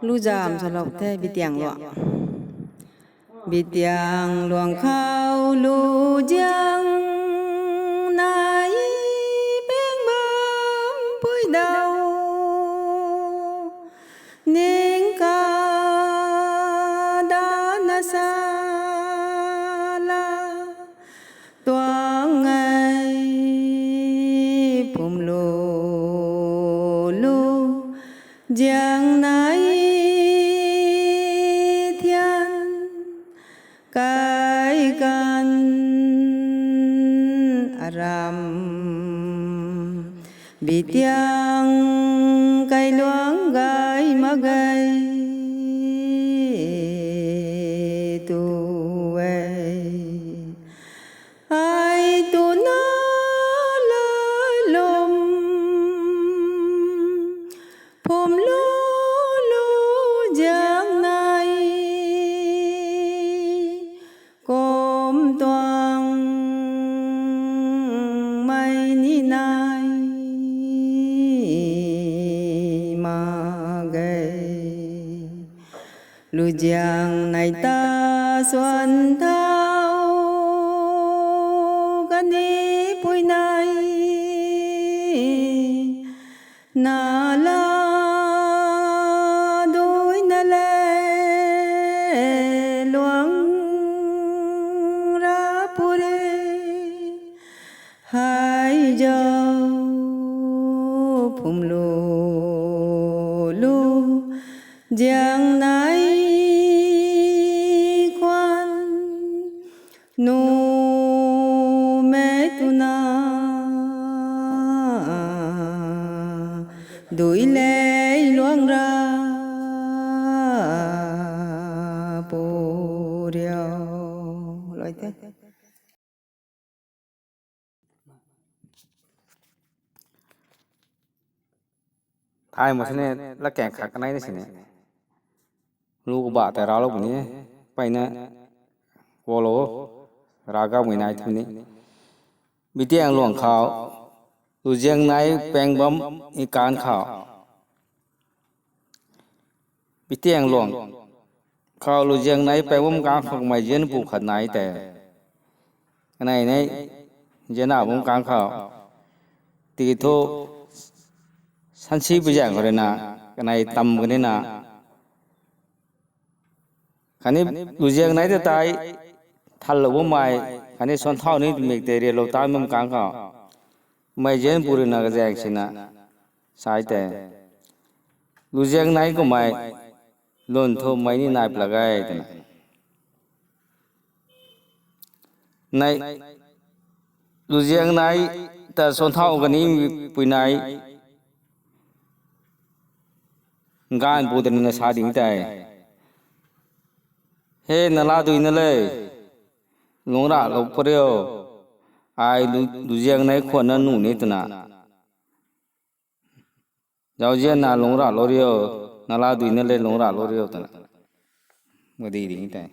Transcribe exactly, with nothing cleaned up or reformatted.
Lu zam salou the, Bitiang Luang. Bitiang Luang khou lu ziang nai peng bam pui dau. Ning ka dana sa la tuang ei phum lu lu ziang nai thian kai kan aram Bitiang kai luang gay mak gay tu e. Ai tu na la lum phum lu lu ziang nai kum tuang mei ni nai mak ge. Lu ziang nai ta suan thau kani pui nai na la dui na le luang ra puri. Hei zau phum lu lu ziang nai kwan nu me tu na dui le luang ra pu riu. Loi te. Thay mak sini, lakaeng khat kanei na sini. Lu kabah tei raclou puni, mpeyna kuaklou, rav gawmei nai thuni. Bitiang Luang khou, lu ziang nai peng bam i kan khou. Bitiang Luang khou lu ziang nai peng bam kan khou kamei zianpu khat nai tei. Kanei nei zianna bam kan khou. Tiki thu sansi pu zaeng khou rui na, kanei tam kanina. Khatni lu ziang nai ta tei, thanlou bammei, khatni suan thau ni twmik tei rialou tan bam kan khou. Mei zianpu rui na kazaeng sina, sai tei. Lu ziang nai kumei, lun thu mei ni nai plak e twna. Nei, lu ziang nai ta suan thau kani pui nai. Gaanv pu tei na sa ding tei. He, nala dui na le, lungc raclou pariu. Ai lu, lu ziang nai khwan na nuh ni twna. Zauzianna lungc raclou riu, nala dui na le lungc raclou riu twna. Madi ding tei.